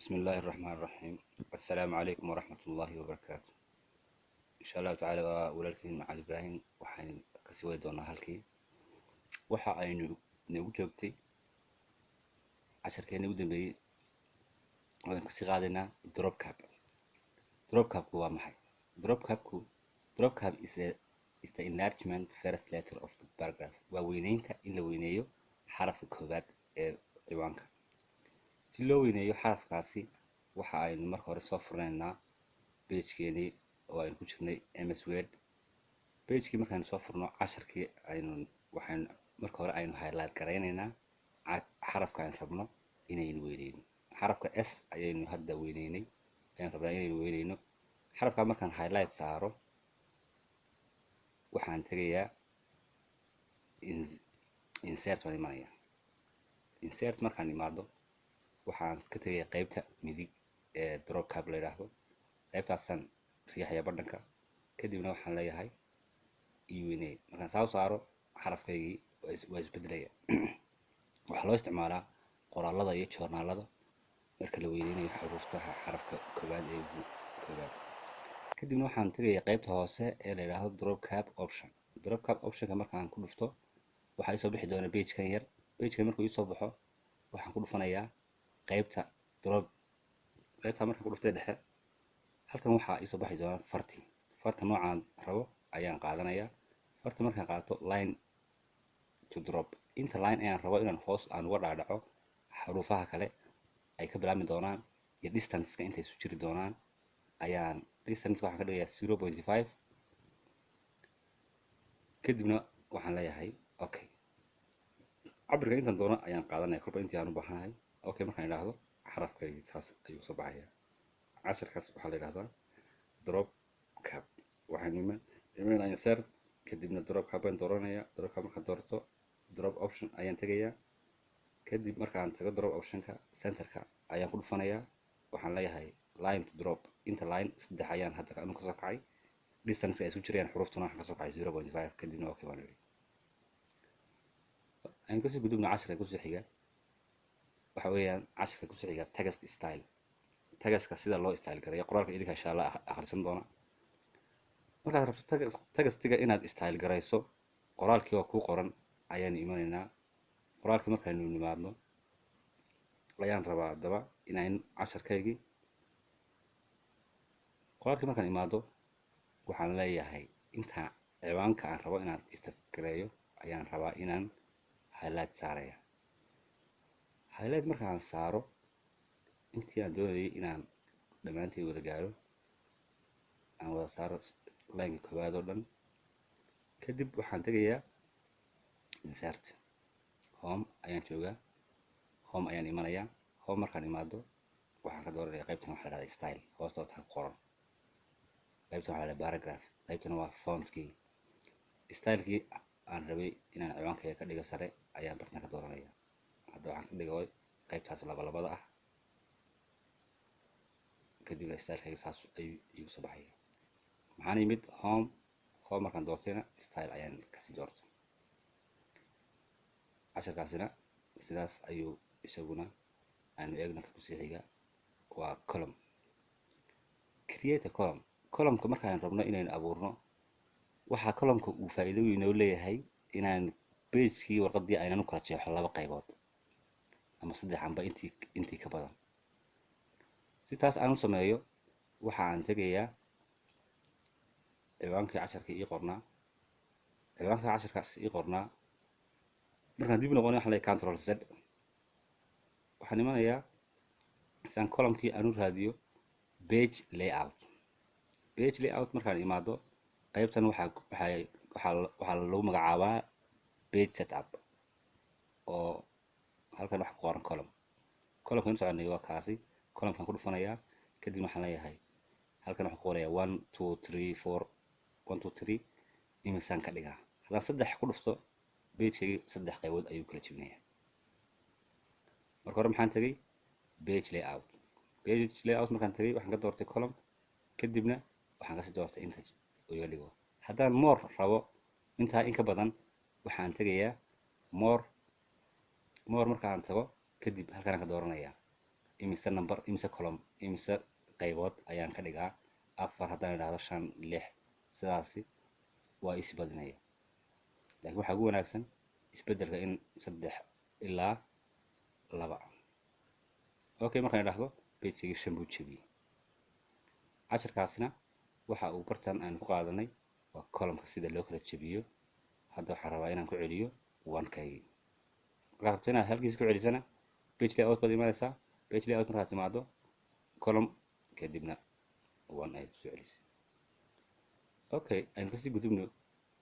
بسم الله الرحمن الرحيم. السلام عليكم ورحمة الله وبركاته. إن شاء الله تعالى waa walaalkiin Macalin Ibraahim. Waxaan kasii wadi doonaa halkii waxa aynu nagu joogtay casharkeena ugu dambeeyey. Waan kasii qaadaynaa drop cap. Drop capku waa maxay? Drop capku, drop cap is the enlargement first letter of the paragraph. Waa weyneynta, in la weyneeyo xarafka koowaad ee ciwaanka. Si loo weyneeyo xarafkaasi, waxa aynu marka hore soo furnaynaa pagekeenii oo aynu ku jirnay MS Word. Pagekii markaynu soo furno, casharkii aynu waxaynu marka hore aynu highlight garaynaynaa xarafka aynu rabno inaynu weyneyno. Xarafka S ayaynu hadda weyneynay, ayaan rabnaa inaynu weyneyno. Xarafka markaan highlight saaro, waxaan tegayaa insert baan imanaya. Insert markaan imaado, waxaan ka tegayaa qeybta midig ee drop cap la yidhaahdo. Qeybtaasaan riixaya badhanka, kadibna waxaan leeyahay ii weyney. Markaan saa u saaro, xarafkaygii waa isbedelaya. Waxaa loo isticmaalaa qoraalada iyo joornaalada marka la weyneynayo xuruuftaha xarafka koowaad ee koowaad. Kadibna waxaan tegayaa qeybta hoose ee la yidhaahdo drop cap option. Drop cap optionka markaan ku dhufto, waxaa isoo bixi doona pagekan yar. Pagekan markuu iisoo baxo, waxaan ku dhufanayaa qeybta drop. Qeybta markaan ku dhuftay dhexe, halkan waxaa iisoo baxi doona farti. Farta noocaan rabo ayaan qaadanayaa. Farta markaan qaato, line to drop, inta line ayaan rabo inaan hoos aan uga dhaadhaco xaruufaha kale ay ka bilaabmi doonaan, iyo distanceka intay isu jiri doonaan ayaan. Distance waxaan ka dhigayaa 0.5. Kadibna waxaan leeyahay okay. Cabirka intaan doono ayaan qaadanaya, kolba intii aan u baahanahay. Okay markaan idhaahdo, xarafkaygi saas ayuu soo baxaya. Casharkaas waxaa la yidhahdaa drop cap. Waxaan imanaa insert, kadibna drop cap baan dooranaya. Drop cap markaan doorto, drop option ayaan tegayaa. Kadib markaan tago drop optionka, centerka ayaan ku dhufanayaa. Waxaan leeyahay line to drop, inta line saddex ayaan hadda anu kasoo kacay. Distance ay isku jirayaan xuruuftuna waxaan kasoo kacay 0.5. Kadibna okay baan idhi. Aan kasii gudubno casharka kusii xiga. Waxa weeyaan casharka kusii xiga text style, textka sida loo style gareeyo qoraalka. Idinka insha Allah akhrisan doona. Markaad rabto textiga inaad style garayso, qoraalkii oo kuu qoran ayaanu imanaynaa. Qoraalkii markaynu nimaadno, ayaan rabaa haddaba inayn casharkaygii qoraalkii markaan imaado, waxaan leeyahay inta ciwaanka aan rabo inaan style gareeyo ayaan rabaa inaan highlight saaraya. Highlight markaan saaro, intii aan doonayay inaan dhammaanteed wada gaaro, aan wada saaro lineka koowaad oo dhan. Kadib waxaan tegayaa insert, home ayaan joogaa, home ayaan imanayaa. Home markaan imaado, waxaan ka dooranaya qaybtan waxa la dhahda style. Hoosta waxaa ku qoran qaybtan waxa la dhahda paragraph, qaybtana waa fontkii. Stylekii aan rabay inaan ciwaankayga ka dhigo sare ayaan bartan ka dooranaya. Hadda waxaan ka dhigay qaybtaas laba labada ah. Kadibna stylekayga saas ayuu iigu soo baxaya. Maxaan yimid? Home. Home markaan doortayna, style ayaan kasii doortay. Casharkaasina sidaas ayuu isaguna. Aanu eegna ka kusii xiga, waa column. Create a column. Columnka markaan rabno inaynu abuurno, waxaa columnka uu faa'iido weyn inoo leeyahay inaan pagekii warqadii aynan u kala jeexo laba qaybood ama saddex amba intii ka badan. Si taas aan u sameeyo, waxa aan tegayaa ciwaankii casharka ii qornaa. Ciwaanka casharkaas ii qornaa markaan dib noqonay, waxaan leeyahay Control Z. Waxaan imanayaa si aan columnkii aan u raadiyo page layout. Page layout markaan imaado, qaybtan waxaa lagu magacaabaa page setup, oo halkan waxa ku qoran column. Columnkan u soconay waa kaasi. Columnkan ku dhufanayaa. Kadib waxaan leeyahay halkan waxaan ku qorayaa one, two, three, four. One, two, three, imisaan ka dhigaa? Haddaan saddex ku dhufto, pagekaygi saddex qaybood ayuu kala jebinayaa. Marka hore maxaan tegay? Page layout. Page layout markaan tegay, waxaan ka doortay column, kadibna waxaan kasii doortay inta iga dhigo. Haddaan more rabo, intaa in ka badan, waxaan tegayaa more. More markaan tago kadib, halkanaan ka dooranayaa. Imise number, imise column, imise qaybood ayaan ka dhigaa? Afar haddaan idhaahdo, shan, lix, sidaasi waa isi badinaya. Laakiin waxaa ugu wanaagsan isbeddelka in saddex ilaa laba. Okay, markaan idhaahdo, pagegii shan buu jebiyey. Casharkaasina waxa uu bartan aynu ku qaadanay waa columnka sida loo kala jebiyo. Hadda waxaan rabaa inaan ku celiyo one-kaygii. Markaad rabto inaad halkiisa ku celisana, page layout baad imanaysaa. Page layout markaad timaado, column, kadibna one ayaad kusoo celisay. Okay, aynu kasii gudubno.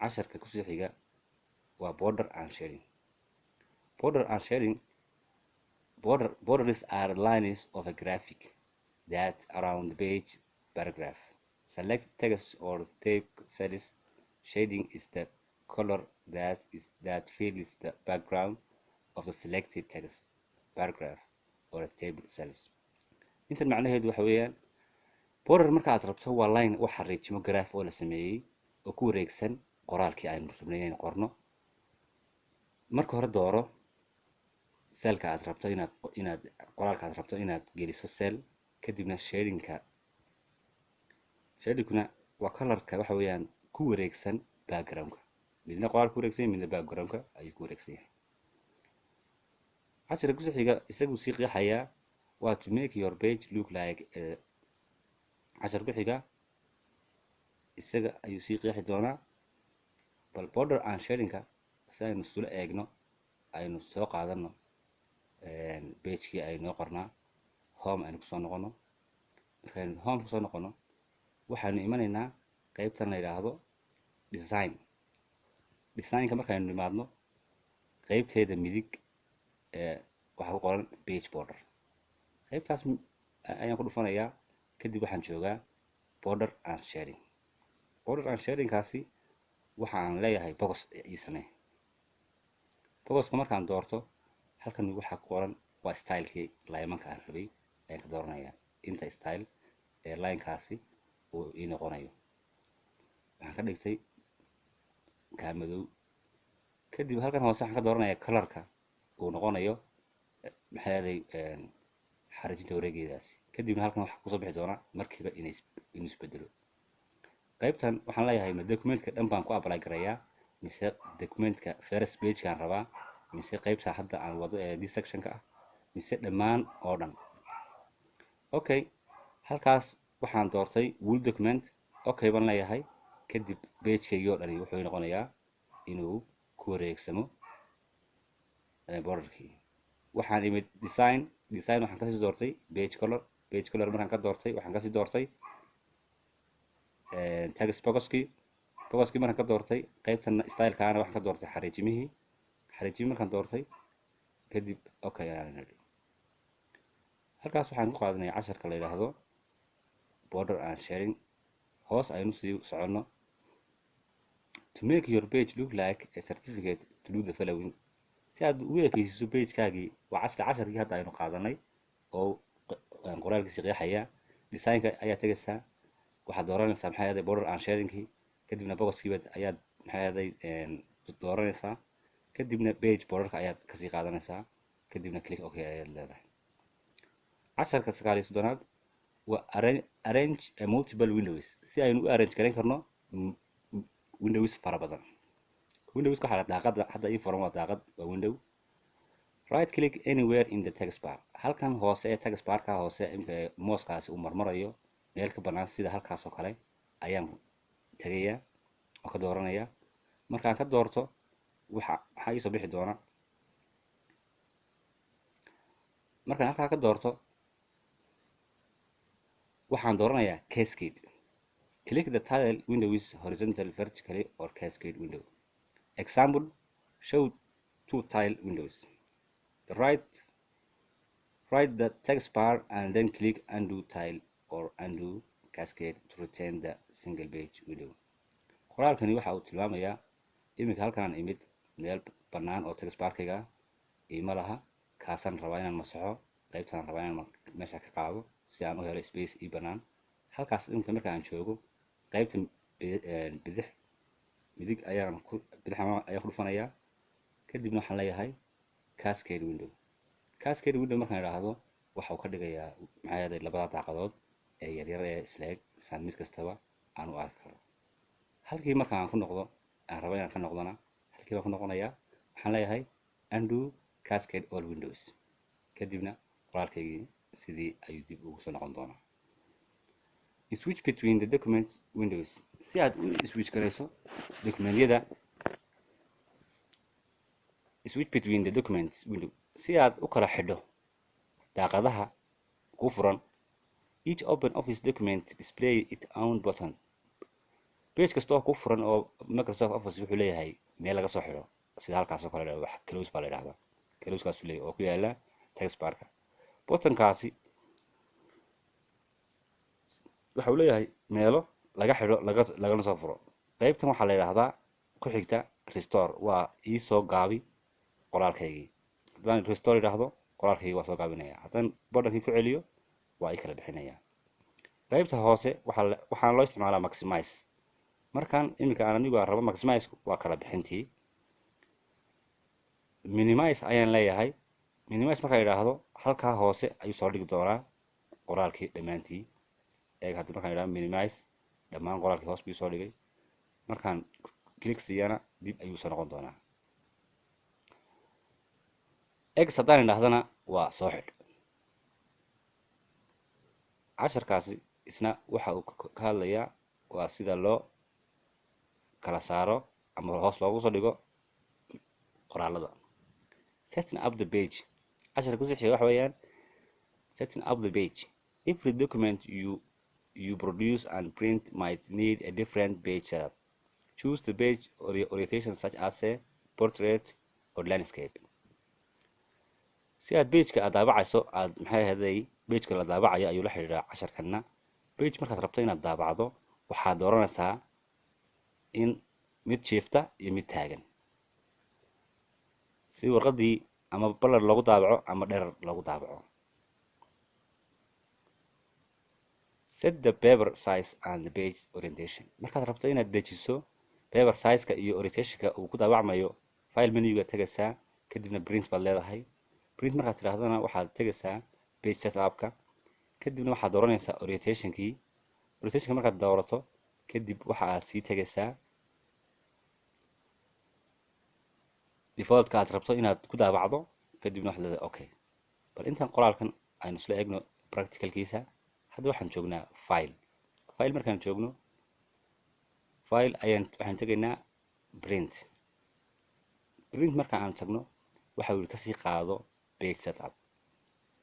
Casharka kusii xiga waa border and shading. Border and shading. Borders are lines of a graphic that around the page, paragraph, select text or type cells. Shading is the color that fills the background of the selected text, paragraph or a table cells. Intan macnaheedu waxa weeyaan, border marka aad rabto waa line u xariijimo graph oo la sameeyey oo ku wareegsan qoraalkii aynu rabnay inaynu qorno. Marka hore dooro cellka aad rabto inaad qoraalka aad rabto inaad geliso cell, kadibna shadingka. Shadingkuna waa colorka waxa weeyaan ku wareegsan backgroundka. Midna qoraal ku wareegsan yahay, midna backgroundka ayuu ku wareegsan yahay. Cashirka kusoo xiga isagu sii qeexayaa waa to make your page look like. Cashar ku xiga isaga ayuu sii qeexi doonaa. Bal border and shadingka si aynu isula eegno, aynu soo qaadano pagekii aynoo qornaa. Home aynu kusoo noqono. Markaynu home kusoo noqono, waxaanu imanaynaa qeybtan la yidhaahdo design. Designka markaynu nimaadno, qeybteeda midig ee waxaa ku qoran page border. Qeybtaas ayaan ku dhufanayaa. Kadib waxaan joogaa border and shading. Border and shadingkaasi waxaan leeyahay box ii samee. Boxka markaan doorto, halkan waxaa ku qoran waa stylekii laymanka aan rabay ayaan ka dooranayaa, inta style ee linekaasi uu ii noqonayo. Waxaan ka dhigtay kaa madow. Kadib halkan hoose waxaan ka dooranayaa colorka uu noqonayo, maxay ahaday, xariijinta wareegeedaasi. Kadibna halkan waxaa kusoo bixi doona markiiba inay inuu isbedelo. Qaybtan waxaan leeyahay, ma documentka dhan baan ku apply garayaa, mise documentka first pagekaan rabaa, mise qaybta hadda aan wado ee this sectionka ah, mise dhammaan oo dhan? Okay, halkaas waxaan doortay whole document. Okay baan leeyahay. Kadib pagekaygii oo dhani wuxuu noqonayaa inuu ku wareegsamo borderkii. Waxaan imid design. Design waxaan kasii doortay page color. Page color markaan ka doortay, waxaan kasii doortay text boxkii. Boxkii markaan ka doortay, qaybtan stylekaana waxaan ka doortay xariijimihii. Xariijimihii markaan doortay kadib, okay ayaan nidhi. Halkaas waxaan ku qaadanaya casharka la yidhaahdo border and shading. Hoos aynu sii soconno. To make your page look like a certificate, to do the following. Si aad ugu ekeysiiso pagekaagii, waa casharkii hadda aynu qaadanay oo qoraalkiisi qeexaya. Designka ayaa tegaysaa, waxaad dooranaysaa, maxay ahaday, border and shadingkii. Kadibna boxkii ayaad, maxay ahaday, dooranaysaa. Kadibna page borderka ayaad kasii qaadanaysaa. Kadibna click okay ayaad leedahay. Casharka 39aad waa arrange a multiple windows. Si aynu u arrange garayn karno windows fara badan. Windows waxaa la daaqada hadda ii furan waa daaqad, waa window. Right click anywhere in the text bar. Halkan hoose ee text barka hoose imka mousekaasi uu marmarayo, meel ka bannaan sida halkaas oo kale ayaan tegayaa oo ka dooranaya. Markaan ka doorto, waxa maxaa iisoo bixi doona? Markaan halkaa ka doorto, waxaan dooranayaa cascade. Click the tile windows horizontal, vertically or cascade window. Example, show two tile windows. The right the text bar and then click undo tile or undo cascade to retain the single page window. Qoraalkani waxa uu tilmaamayaa, iminka halkaan imid meel bannaan oo text barkayga ima laha. Kaasaan rabaa inaan masaxo, qaybtaan rabaa inaan meesha ka qaado si aan u helo space ii bannaan. Halkaas iminka marka aan joogo, qaybta bidix, midig ayaan ku, bidix ayaan ku dhufanayaa. Kadibna waxaan leeyahay cascade window. Cascade window markaan idhaahdo, Waxa uu ka dhigayaa, maxaa yeelay, labada daaqadood ee yaryar ee isleeg saan mid kastaba aan u arki karo. Halkii marka aan ku noqdo, aan rabo inaan ka noqdona, halkii baan ku noqonayaa. Waxaan leeyahay undo cascade all windows, kadibna qoraalkaygii sidii ayuu dib ugu soo noqon doonaa. Switch between the documents windows. Si aad u switch garayso documentyada, switch between the documents window, si aad u kala xidho daaqadaha ku furan. Each open Office document display its own button. Page kasta oo ku furan oo Microsoft Office wuxuu leeyahay meel laga soo xidho, sida halkaas oo kale wax close baa la yidhahdaa. Close-kaasuu leeyahay oo ku yaala taskbarka. Buttonkaasi waxa uu leeyahay meelo laga xidho, lagana soo furo. Qaybtan waxaa la yidhaahdaa ku xigta restore, waa ii soo gaabi qoraalkaygii. Haddaan restore yidhaahdo, qoraalkaygii waa soo gaabinaya. Haddaan buttonkii ku celiyo, waa ii kala bixinaya. Qaybta hoose waxaana loo isticmaalaa maximize. Markaan iminka aan anigu aan rabo maximize, waa kala bixintii. Minimize ayaan leeyahay. Minimize markaan idhaahdo, halkaa hoose ayuu soo dhigi doonaa qoraalkii dhammaantii. Eeg hadda, markaan idhahdo minimize, dhammaan qoraalkii hoos buu soo dhigay. Markaan click siiyana, dib ayuu soo noqon doonaa. X haddaan idhahdana, waa soo xidh. Casharkaasi isna waxa uu ka hadlayaa waa sida loo kala saaro ama hoos loogu soo dhigo qoraalada. Setting up the page. Casharka kusii xiga waxa weeyaan setting up the page. Every document you produce and print might need a different page setup. Choose the page orientation, such as a portrait or landscape. Si aad pageka aad daabacayso, aad maxay ahaday, pageka la daabacayo ayuu la xidhiidhaa casharkana. Page markaad rabto inaad daabacdo, waxaad dooranaysaa in mid jiifta iyo mid taagan, si warqaddii ama ballar loogu daabaco ama dherer loogu daabaco. Set the paper size and the page orientation. Markaad rabto inaad dejiso paper size-ka iyo orientationka uu ku daabacmayo, file menuga tegaysaa, kadibna print baad leedahay. Print markaad tidhaahdana, waxaad tegaysaa page setup-ka, kadibna waxaad dooranaysaa orientationkii. Orientationka markaad doorato kadib, waxa aad sii tegaysaa defaultka aad rabto inaad ku daabacdo, kadibna waxaad leedahay okay. Bal intaan qoraalkan aynu isla eegno practicalkiisa. Hadda waxaan joognaa file. File markaan joogno, file ayaan waxaan tegaynaa print. Print marka aan tagno, waxa uu kasii qaado page setup.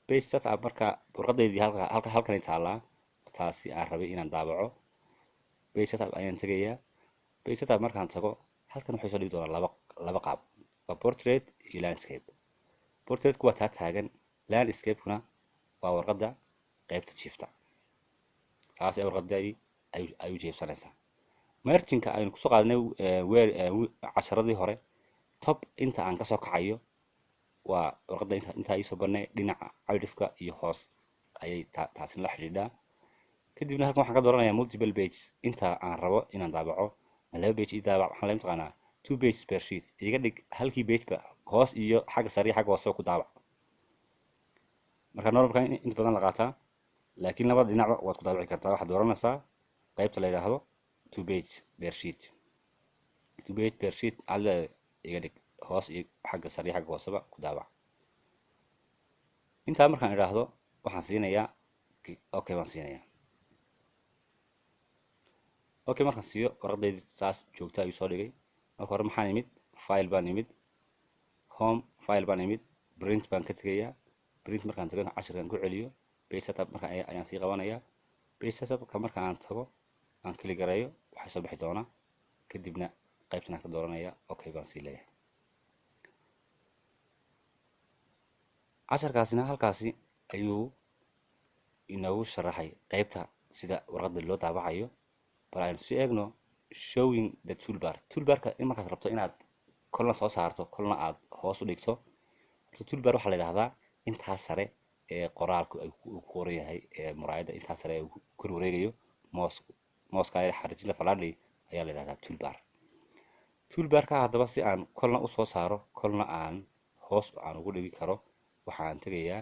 Page setup marka warqadeydii halka halkanay taallaa, taasi aan rabay inaan daabaco. Page setup ayaan tegayaa. Page setup markaan tago, halkan waxay soo dhigi doonaa laba qaab, waa portrait iyo landscape. Portraitku waa taa taagan, landscape-kuna waa warqadda qaybta jiifta. Taas ee warqadadii ay u jiifsanaysaa. Marginka aynu kusoo qaadanay weer casharadii hore, top inta aan kasoo kacayo waa warqadda inta intaa iisoo banay dhinaca cidhifka iyo hoos ayay taasina la xidhiidhaa. Kadibna halkan waxaan ka dooranayaa multiple pages inta aan rabo inaan daabaco. Ma laba page ii daabac? Waxaan la mataqaanaa two pages per sheet iga dhig. Halkii page ba hoos iyo xagga sare iyo xagga hoose ku daabac. Marka normalka inta badan la qaataa, laakiin labada dhinacba waad ku daabici kartaa. Waxaad dooranaysaa qaybta la yidhaahdo two pages per sheet. Two page per sheet aad leedahay, iga dhig hoos iyo xagga sare iyo xagga hooseba ku daabac. Intaa markaan idhaahdo, waxaan siinayaa okay baan siinayaa. Okay markaan siiyo, warqadaydi saas joogta ayuu soo dhigay. Marka hore maxaan imid? File baan imid, home, file baan imid, print baan ka tegayaa. Print markaan tago, cashirkan ku celiyo. Page setup markaan ayaan sii qabanayaa. Page setupka marka aan tago, aan click gareeyo, waxay soo bixi doonaa. Kadibna qaybtan aan ka dooranaya, okay baan sii leeyahay. Casharkaasina halkaasi ayuu inoogu sharaxay qaybta sida warqadda loo daabacayo. Bal aynu sii eegno showing the toolbar. Toolbarka in markaad rabto inaad kolna soo saarto, kolna aad hoos u dhigto. Horta toolbar waxaa la yidhahdaa intaa sare ee qoraalku ay uu ku qoran yahay ee muraayadda, intaa sare ee uu ku kor wareegayo moos, mooska ee xarijinta falaadhi ayaa la yidhahdaa toolbar. Toolbarka haddaba si aan kolna usoo saaro, kolna aan hoos aan ugu dhigi karo, waxaan tegayaa